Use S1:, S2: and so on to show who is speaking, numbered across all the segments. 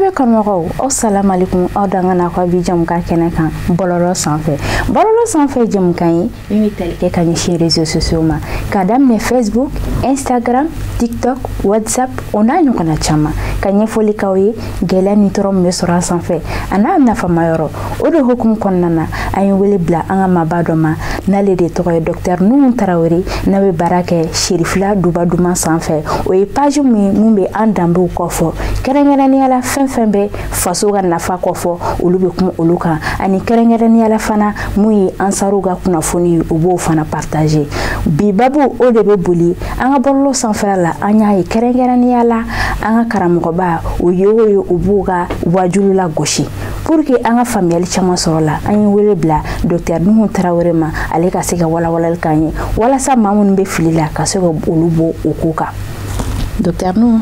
S1: TV kanubagaw, aw salamalekum, aw danga n'a ka bi jamukan kɛnɛ kan bɔlɔlɔ sanfɛ. Bɔlɔlɔ sanfɛ jamukan ye min bɛ tali kɛ ka ɲɛsin réseaux sociaux ma, k'a daminɛ Facebook, Instagram, TikTok, WhatsApp, o n'a ɲɔgɔnna caman, ka ɲɛfɔli k'aw ye gɛlɛya ni tɔɔrɔ min bɛ sɔrɔ a sanfɛ a n'a nafama yɔrɔ. O de hukumu kɔnɔna na, an ye wele bila an ka maaba dɔ ma, n'ale de tɔgɔ ye Docteur Nuhu Tarawele, n'a bɛ baara kɛ Serifila Duba Duman sanfɛ. O ye page min ye mun bɛ an danbew kɔfɔ, kɛrɛnkɛrɛnnenya la fɛn fɛn bɛ faso ka nafa kɔfɔ, olu bɛ kuma olu kan, ani kɛrɛnkɛrɛnnenya la fana mun ye ansaruw ka kunnafoni ye, u b'o fana partager. Bi babu o de bɛ boli an ka bɔlɔlɔ sanfɛla la. An y'a ye kɛrɛnkɛrɛnnenya la an ka karamɔgɔba o ye o ye, u b'u ka wajulu la gosi pour que an ka faamuyali caman sɔrɔ la. An ye wele bila Docteur Nuhu Tarawele ma, ale ka se ka walawalali k'an ye walasa maa minnu bɛ fili la ka se ka olu bɔ o ko kan. Docteur Nuhu.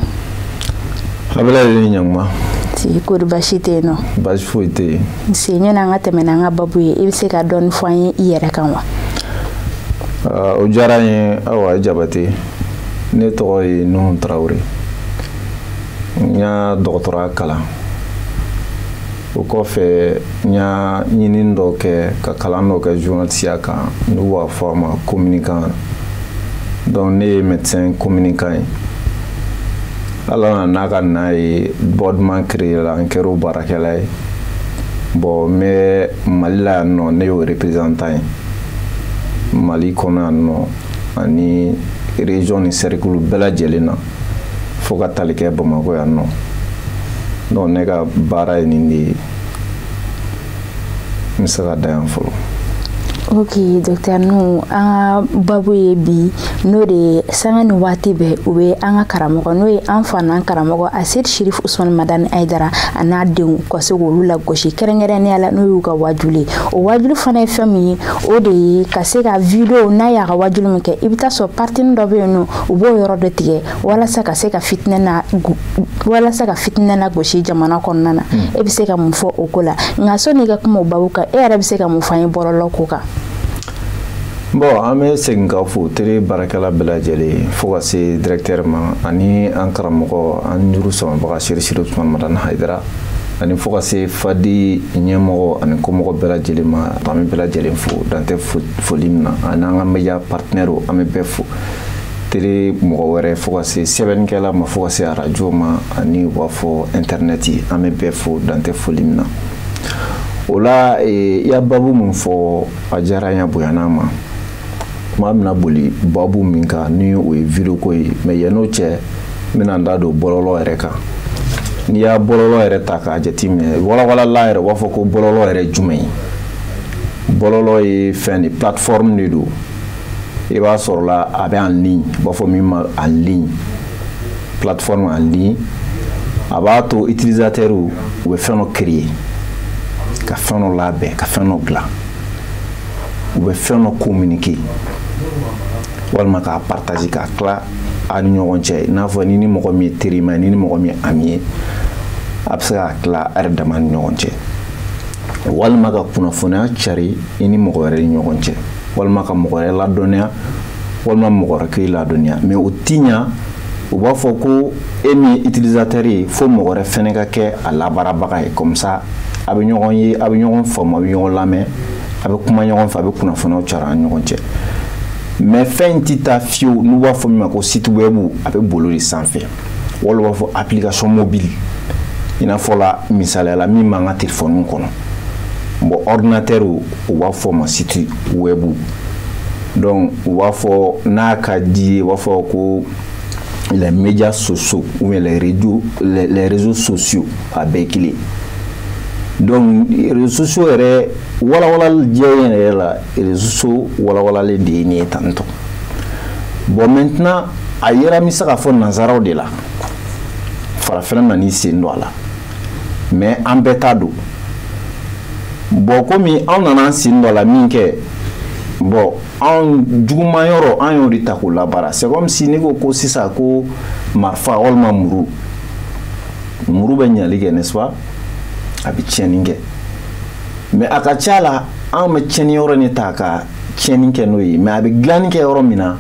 S2: A bɛɛ lajɛlen ɲankuma.
S1: Si kori baasi tɛ yen nɔ?
S2: Baasi foyi tɛ yen.
S1: Nse, ɲɛna an ka tɛmɛ n'an ka babu ye, i bɛ se ka dɔɔni fɔ an ye i yɛrɛ kan wa?
S2: O diyara n ye, Awa Jabate. Ne tɔgɔ ye Nuhu Tarawele. N y'a dɔgɔtɔrɔya kalan. O kɔfɛ, n y'a ɲinini dɔ kɛ ka kalan dɔ kɛ journalisiya kan, n'u b'a fɔ a ma communicant. Donc ne ye médecin communicant ye. Ala nana n'a ka na ye, Bodman créé la, n kɛra o baarakɛla ye. Bon, n bɛ Mali la yan nɔ, ne y'o représentant ye Mali kɔnɔ yan nɔ ani région ni cercle bɛɛ lajɛlen na, fo ka tali kɛ Bamakɔ yan nɔ. Donc ne ka baara ye nin de ye. N bɛ se ka dan yan fɔlɔ.
S1: Ok, docteur Nuhu, an ka babu ye bi, n'o de ye sanga ni waati bɛɛ u bɛ an ka karamɔgɔ, n'o ye an fa n'an karamɔgɔ Aseri Sherif Usman Madani Hayidara, a n'a denw, ka se k'olu lagosi, kɛrɛnkɛrɛnnenya la n'o y'u ka wajuli ye. O wajuli fana ye fɛn min ye, o de ye ka se ka vidéo n'a y'a ka wajuli min kɛ, i bɛ taa sɔrɔ partini dɔ bɛ yen nɔ, u b'o yɔrɔ dɔ tigɛ walasa ka fitinɛ na gosi jamana kɔnɔna na. E bɛ se ka mun fɔ o ko la? Nka sɔnni i ka kuma o babu kan, e yɛrɛ bɛ se ka mun fɔ an ye bɔlɔlɔ ko kan?
S2: Bon, an bɛ segin ka fo télé baarakɛla bɛɛ lajɛlen, fo ka se directeur ma, ani an karamɔgɔ, an juru samabaga Seri Seri Usman Madani Hayidara, ani fo ka se Fadi ɲɛmɔgɔ ani kɔmɔgɔ bɛɛ lajɛlen ma. An bɛ bɛɛ lajɛlen fo, dan tɛ foli min na, ani an ka média partenaire, an bɛ bɛɛ fo, télé mɔgɔ wɛrɛ, fo ka se sɛbɛnnikɛla ma, fo ka se arajo ma, ani u b'a fɔ internet, an bɛ bɛɛ fo, dan tɛ foli min na. O la, i ya babu min fɔ, a diyara n ye, a bonyana ma. Kuma bɛna boli babu min kan, ni o ye vidéo ko ye, mais yann'o cɛ, n bɛna n da don bɔlɔlɔ yɛrɛ kan. N'i y'a bɔlɔlɔ yɛrɛ ta k'a jateminɛ, walawalala yɛrɛ, u b'a fɔ ko bɔlɔlɔ yɛrɛ jumɛn ye? Bɔlɔlɔ ye fɛn de, plateforme de don. I b'a sɔrɔ la a bɛ en ligne, u b'a fɔ min ma en ligne, plateforme en ligne. A b'a to utilisateur u bɛ fɛn dɔ créer, ka fɛn dɔ labɛn, ka fɛn dɔ dilan, u bɛ fɛn dɔ communiquer walima k'a partager, k'a tila a ni ɲɔgɔn cɛ. I n'a fɔ ni mɔgɔ min ye terima ye, ni mɔgɔ min ye ami ye, a bɛ se k'a tila a yɛrɛ dama ni ɲɔgɔn cɛ, walima ka kunnafoniya cari i ni mɔgɔ wɛrɛ ni ɲɔgɔn cɛ, walima ka mɔgɔ wɛrɛ ladɔnniya, walima mɔgɔ wɛrɛ k'i ladɔnniya. Mais o ti ɲa, u b'a fɔ ko e min ye utilisateur ye, fo mɔgɔ wɛrɛ fɛnɛ ka kɛ a labaarabaga ye. Comme ça a bɛ ɲɔgɔn ye, a bɛ ɲɔgɔn faamu, a bɛ ɲɔgɔn lamɛn, a bɛ kuma ɲɔgɔn fɛ, a bɛ kunnafoniyaw cari an ɲɔgɔn cɛ. Mais fɛn in ti taa fiyewu, n'u b'a fɔ min ma ko site web, a bɛ bolo de sanfɛ, walima u b'a fɔ application mobile, i n'a fɔ la misaliya la min b'an ka téléphone kɔnɔ. Bon, ordinateur, u b'a fɔ o ma site web. Donc u b'a fɔ n'a ka di ye, u b'a fɔ ko les médias sociaux ou bien les réseaux sociaux, a bɛɛ ye kelen. Donc réseaux sociaux yɛrɛ walawalali jɛlen yɛrɛ la, réseaux sociaux walawalalen de ye nin ye tantɔ. Bon, maintenant a yera, n bɛ se k'a fɔ nanzaraw de la, farafinna nan'i sen don a la, mais an bɛɛ t'a don. Bon, komi anw nana an sen don a la min kɛ, bon, anw juguman yɔrɔ, an y'o de ta k'o labaara. C'est comme si n'i ko ko sisan ko marifa walima muru, muru bɛ ɲali kɛ, n'est-ce pas? A bɛ tiɲɛni kɛ, mais a ka ca la anw bɛ tiɲɛni yɔrɔ nin ta ka tiɲɛni kɛ n'o ye, mais a bɛ dilanni kɛ yɔrɔ min na,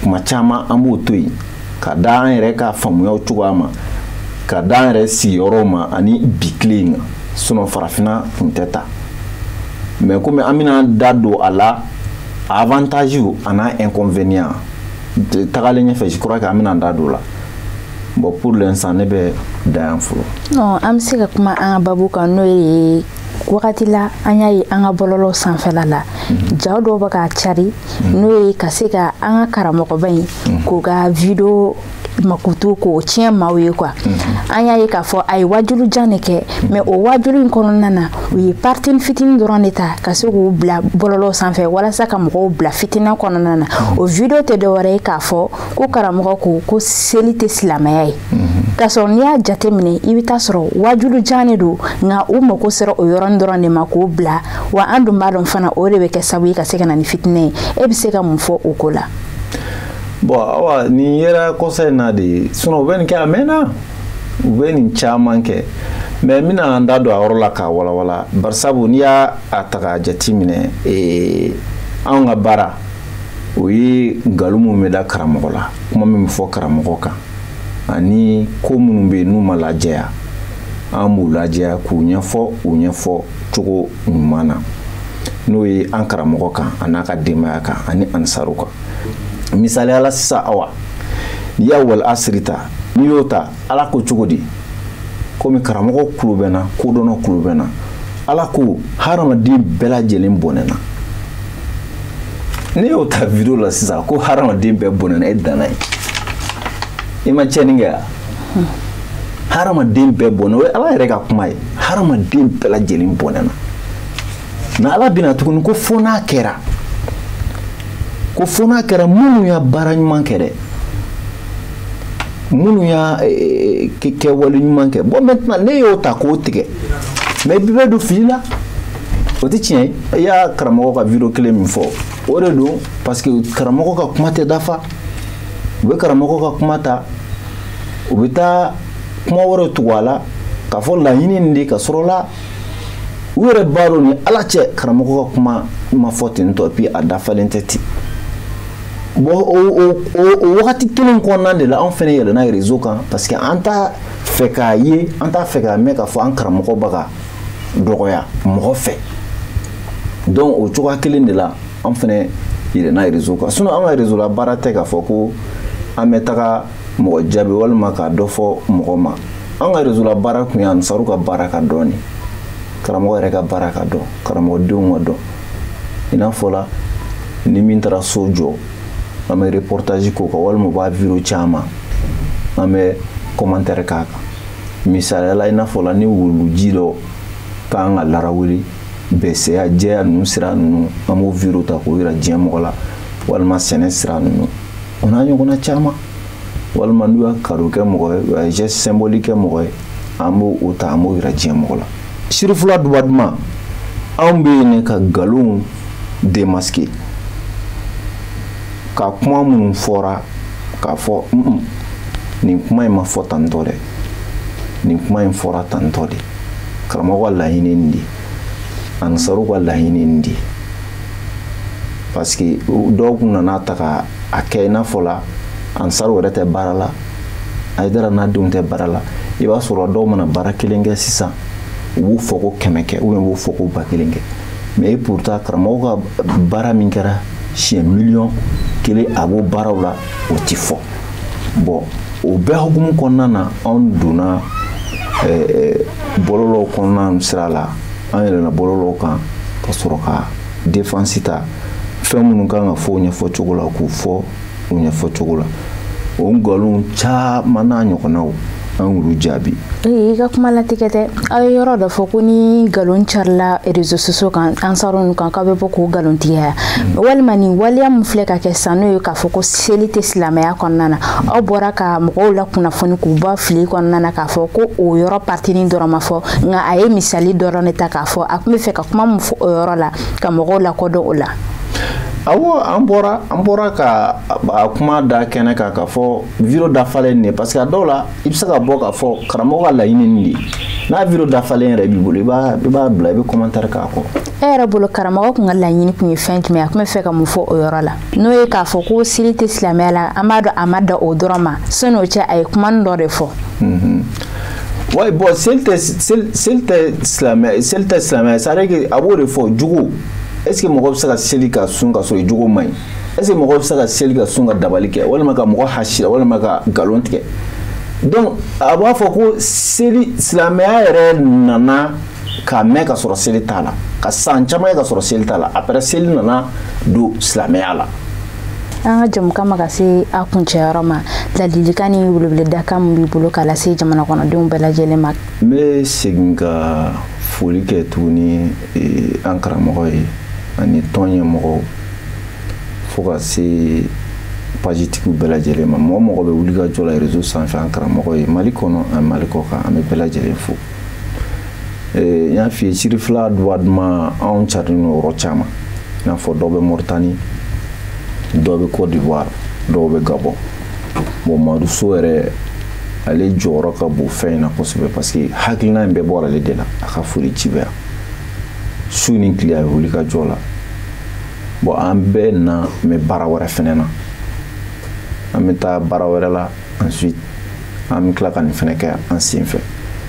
S2: kuma caman an b'o to yen ka da an yɛrɛ ka faamuyaw cogoya ma. Ka d'an yɛrɛ sigiyɔrɔw ma ani bi tile in kan, sinon farafinna tun tɛ ta. Mais komi an bɛna da don a la, avantage a n'a inconvénient tagalen ɲɛfɛ, je crois que an bɛna da don o la. Bon, pour l'instant ne bɛ da yan fɔlɔ.
S1: Non, an bɛ se ka kuma an ka babu kan, n'o ye wagati la an y'a ye an ka bɔlɔlɔ sanfɛla la, jaw dɔw bɛ k'a cari, n'o ye ka se ka an ka karamɔgɔba in k'o ka vidéo makutu k'o tiɲɛ maaw ye quoi. An y'a ye k'a fɔ a ye wajulu jan de kɛ, mais o wajulu in kɔnɔna na, u ye partie fitinin dɔrɔn de ta ka se k'u bila bɔlɔlɔ sanfɛ walasa ka mɔgɔw bila fitinɛ kɔnɔna na. O vidéo tɛ dɔwɛrɛ ye k'a fɔ ko karamɔgɔ ko seli tɛ silamɛya ye, k'a sɔrɔ n'i y'a jateminɛ, i bɛ taa sɔrɔ wajulu jan de don, nka u mako sera o yɔrɔnin dɔrɔn de ma k'o bila. Wa an dun b'a dɔn fana, o de bɛ kɛ sababu ye ka se ka na ni fitinɛ ye. E bɛ se ka mun fɔ o ko la?
S2: Bon, awa, nin yera kɔsa in na de, sinon u bɛ nin kɛ a mɛnna, u bɛ nin caman kɛ. Mais n bɛna n da don a yɔrɔ la k'a walawala, barisabu n'i y'a ta k'a jate minɛ, anw ka baara o ye nkalon minnu bɛ da karamɔgɔ la, kuma min bɛ fɔ karamɔgɔ kan ani ko minnu bɛ yen n'u ma lajɛya, an b'u lajɛya k'u ɲɛfɔ u ɲɛfɔ cogo ɲuman na, n'o ye an karamɔgɔ kan a n'a ka denbaya kan ani ansaru kan. Misaliya la sisan, awa, n'i y'a wal asiri ta, n'i y'o ta, Ala ko cogo di? Komi karamɔgɔ kulo bɛ na, kodɔnna kulo bɛ na, Ala ko hadamaden bɛɛ lajɛlen bɔnɛna. Ne y'o ta vidéo la sisan ko hadamaden bɛɛ bɔnɛna, e danna ye, i ma tiɲɛni kɛ wa? Hadamaden bɛɛ bɔnɛ, o ye Ala yɛrɛ ka kuma ye, hadamaden bɛɛ lajɛlen bɔnɛna. Mais Ala bɛna tuguni ko fo n'a kɛra, ko fo n'a kɛra minnu y'a baara ɲuman kɛ dɛ, minnu y'a kɛwale ɲuman kɛ. Bon, maintenant ne y'o ta k'o tigɛ, mais i bɛ don fili la, o tɛ tiɲɛ ye. I y'a karamɔgɔ ka vidéo kelen min fɔ, o de don, parce que karamɔgɔ ka kuma tɛ dafa. U bɛ karamɔgɔ ka kuma ta, u bɛ taa kuma wɛrɛ tugu a la k'a fɔ laɲini nin de ka sɔrɔ la u yɛrɛ b'a dɔn ni Ala cɛ, karamɔgɔ ka kuma ma fɔ ten tɔ, puis a dafalen tɛ ten. Bon, o wagati kelen kɔnɔna de la, anw fɛnɛ yɛlɛnna réseau kan, parce que an t'a fɛ k'a ye, an t'a fɛ k'a mɛn k'a fɔ an karamɔgɔ bɛ ka dɔgɔya mɔgɔ fɛ. Donc o cogoya kelen de la, an fɛnɛ yɛlɛnna réseau kan. Sinon an ka réseau la baara tɛ k'a fɔ ko an bɛ taga mɔgɔ jaabi walima ka dɔ fɔ mɔgɔ ma. An ka réseau la baara kun ye ansaru ka baara ka dɔn de, karamɔgɔ yɛrɛ ka baara ka dɔn, karamɔgɔdenw ka dɔn. I n'a fɔ la ni min taara so jɔ, an bɛ reportage k'o kan, walima u b'a vidéo caman, an bɛ commentaire k'a kan. Misaliya la, i n'a fɔ la ni wuluji dɔ k'an ka larawuli bɛsɛya jɛya ninnu sira ninnu, an b'o vidéo ta k'o yira diɲɛ mɔgɔ la, walima sɛnɛ sira ninnu, o n'a ɲɔgɔnna caman, walima n'u y'a cadeau kɛ mɔgɔ ye, u y'a geste symbolique kɛ mɔgɔ ye, an b'o o ta, an b'o yira diɲɛ mɔgɔ la. Sirifula duba duman, anw bɛ yen ka nkalonw démasquer, ka kuma minnu fɔra k'a fɔ nin kuma in ma fɔ tantɔ dɛ, nin kuma in fɔra tantɔ de, karamɔgɔ ka laɲini nin de, ansaru ka laɲini nin de. Parce que dɔw kun nana ta ka a kɛ i n'a fɔ la ansaru yɛrɛ tɛ baara la, Hayidara n'a denw tɛ baara la. I b'a sɔrɔ dɔw mana baara kelen kɛ sisan, u b'u fɔ ko 100 kɛ, ou bien u b'u fɔ ko 1000 kɛ. Mais pourtant karamɔgɔ ka baara min kɛra siɲɛ 1,000,000 a b'o baaraw la, o ti fɔ. Bon, o bɛɛ hukumu kɔnɔna na, anw donna bɔlɔlɔw kɔnɔna sira la, an yɛlɛnna bɔlɔlɔw kan ka sɔrɔ ka défense ta, fɛn minnu kan ka fɔ o ɲɛfɔ cogo la, k'u fɔ o ɲɛfɔ cogo la. O nkalon caman n'a ɲɔgɔnnaw, an y'olu jaabi.
S1: I ka kuma latigɛ tɛ, aw ye yɔrɔ dɔ fɔ ko ni nkalon carila réseaux sociaux kan ansaru ninnu kan, k'aw bɛ bɔ k'o nkalontigiya, walima nin waleya min filɛ ka kɛ sisan, n'o ye k'a fɔ ko seli tɛ silamɛya kɔnɔna na, aw bɔra ka mɔgɔw la kunnafoni k'u bɔ fili kɔnɔna na k'a fɔ ko o yɔrɔ partinin dɔrɔn ma fɔ, nka a ye misali dɔrɔn de ta k'a fɔ a tun bɛ fɛ ka kuma min fɔ o yɔrɔ la ka mɔgɔw lakodɔn o la.
S2: Awɔ, an bɔra ka a kuma da kɛnɛ kan k'a fɔ vidéo dafalen nin ye, parce que a dɔw la i bɛ se ka bɔ k'a fɔ karamɔgɔ ka laɲini nin de ye. N'a vidéo dafalen yɛrɛ b'i bolo, i b'a bila, i bɛ commentaire k'a kɔrɔ.
S1: E yɛrɛ bolo, karamɔgɔ kun ka laɲini kun ye fɛn jumɛn ye? A kun bɛ fɛ ka mun fɔ o yɔrɔ la, n'o ye k'a fɔ ko seli tɛ silamɛya la? An b'a dɔn a ma dan o dɔrɔn ma, sani o cɛ a ye kuma dɔ de fɔ.
S2: Ouais, bon, seli tɛ silamɛ, seli tɛ silamɛ, c'est à dire que a b'o de fɔ jugu. Est-ce que mɔgɔ bɛ se ka seli ka sun ka sɔrɔ i jogo man ɲi? Est-ce que mɔgɔ bɛ se ka seli ka sun ka dabali kɛ, walima ka mɔgɔ hasira, walima ka nkalon tigɛ? Donc a b'a fɔ ko seli silamɛya yɛrɛ nana ka mɛn ka sɔrɔ seli t'a la, ka san caman kɛ ka sɔrɔ seli t'a la, après seli nana don silamɛya la.
S1: An ka jamukan ma ka se a kuncɛyɔrɔ ma, ladilikan ni weleweledakan min b'i bolo k'a lase jamana kɔnɔdenw bɛɛ lajɛlen ma?
S2: N bɛ segin ka foli kɛ tuguni an karamɔgɔ ye ani tɔn ɲɛmɔgɔw, fo ka se pagetigiw bɛɛ lajɛlen ma. Mɔgɔ mɔgɔ bɛ wuli ka jɔ la réseau sanfɛ, an karamɔgɔ ye Mali kɔnɔ ani Mali kɔkan, an bɛ bɛɛ lajɛlen fo. N y'a f'i ye, Sirifila duwa duman anw carilen don yɔrɔ caman, i n'a fɔ dɔw bɛ Moritani, dɔw bɛ Côte d'Ivoire, dɔw bɛ Gabon. Bon, Mamadu So yɛrɛ, ale jɔyɔrɔ ka bon fɛn in na kosɛbɛ, parce que hakilina in bɛɛ bɔra ale de la. A ka foli ci bɛ yan su ni tile, a bɛ wuli ka jɔ la. Bon, an bɛɛ na mɛ baara wɛrɛ fɛnɛ na, an bɛ taa baara wɛrɛ la, ensuite an bɛ tila ka nin fɛnɛ kɛ an sen fɛ,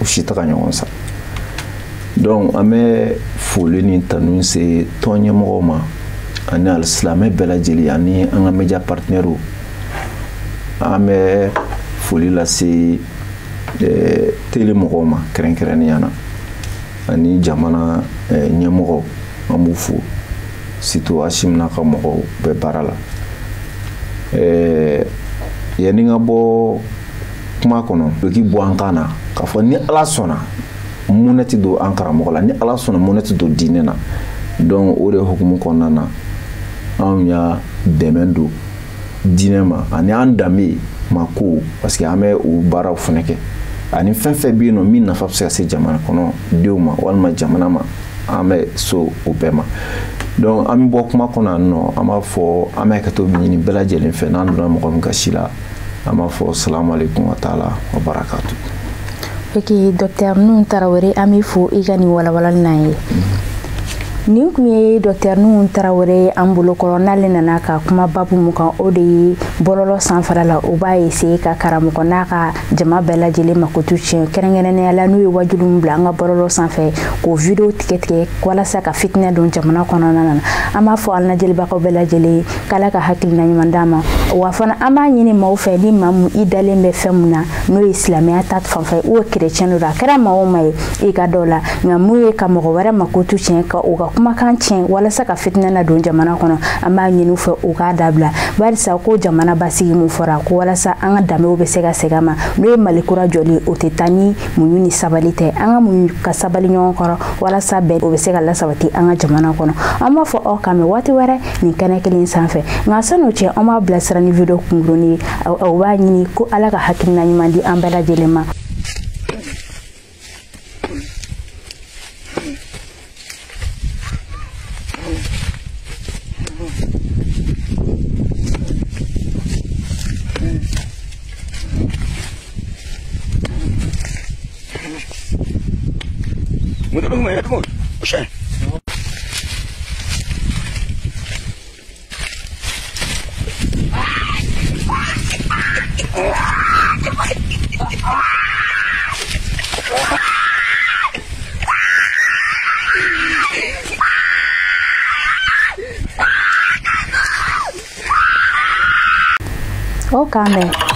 S2: o si tɛ ka ɲɔgɔn sa. Donc an bɛ foli ni tanu se tɔn ɲɛmɔgɔw ma ani alisilamɛ bɛɛ lajɛlen ani an ka média partenaires. An bɛ foli lase télé mɔgɔw ma kɛrɛnkɛrɛnnenya na ani jamana ɲɛmɔgɔw, an b'u fo, surtout Assimi n'a ka mɔgɔw bɛ baara la. Yanni n ka bɔ kuma kɔnɔ, k'i bɔ an kan na k'a fɔ ni Ala sɔnna munɛ tɛ don an karamɔgɔ la, ni Ala sɔnna munɛ tɛ don diinɛ na. Donc o de hukumu kɔnɔna na, anw y'a dɛmɛ don diinɛ ma ani an danbe ma ko, parce que an bɛ o baaraw fana kɛ, ani fɛn fɛn bɛ yen nɔ min nafa bɛ se ka se jamana kɔnɔ denw ma walima jamana ma, an bɛ so o bɛɛ ma. Donc an bɛ bɔ kuma kɔnɔ yan nɔ, an b'a fɔ an bɛ hakɛto ɲini bɛɛ lajɛlen fɛ, n'an donna mɔgɔ min gasi la, an b'a fɔ salamu aleykum wa taala wa barakatu.
S1: Ok, docteur Nouhoum Traoré, an b'i fo i ka nin walawalali n'an ye. Nin kun ye docteur Nouhoum Traoré an bolokɔrɔ, n'ale nana ka kuma babu mun kan, o de ye bɔlɔlɔ sanfɛla la, o b'a essayer ka karamɔgɔ n'a ka jama bɛɛ lajɛlen makotu tiɲɛ, kɛrɛnkɛrɛnnenya la n'u ye wajulu min bila an ka bɔlɔlɔ sanfɛ k'o video tigɛ tigɛ walasa ka fitinɛ don jamana kɔnɔna na. An b'a fɔ an lajɛlibagaw bɛɛ lajɛlen k'Ala ka hakilina ɲuman d'an ma, wa fana an b'a ɲini maaw fɛ, ni maa mun i dalen bɛ fɛn mun na, n'o ye silamɛya ta fanfɛ ou chrétien don, a kɛra maa o maa ye i ka dɔ la, nka mun ye ka mɔgɔ wɛrɛ makotu tiɲɛ, ka o ka kumakan tiɲɛ walasa ka fitinɛ na don jamana kɔnɔ, an b'a ɲini u fɛ u k'a dabila, barisa ko jamana basigi mun fɔra ko walasa an ka danbew bɛ se ka segin a ma, n'o ye Mali kura jɔli, o tɛ taa ni muɲu ni sabali tɛ. An ka muɲu ka sabali ɲɔgɔn kɔrɔ walasa bɛn o bɛ se ka lasabati an ka jamana kɔnɔ. An b'a fɔ aw k'an mɛn waati wɛrɛ nin kɛnɛ kelen sanfɛ, nka san'o cɛ an b'a bilasira ni video kunkurunin ye, o b'a ɲini ko Ala ka hakilina ɲuman di an bɛɛ lajɛlen ma. O k'an bɛn.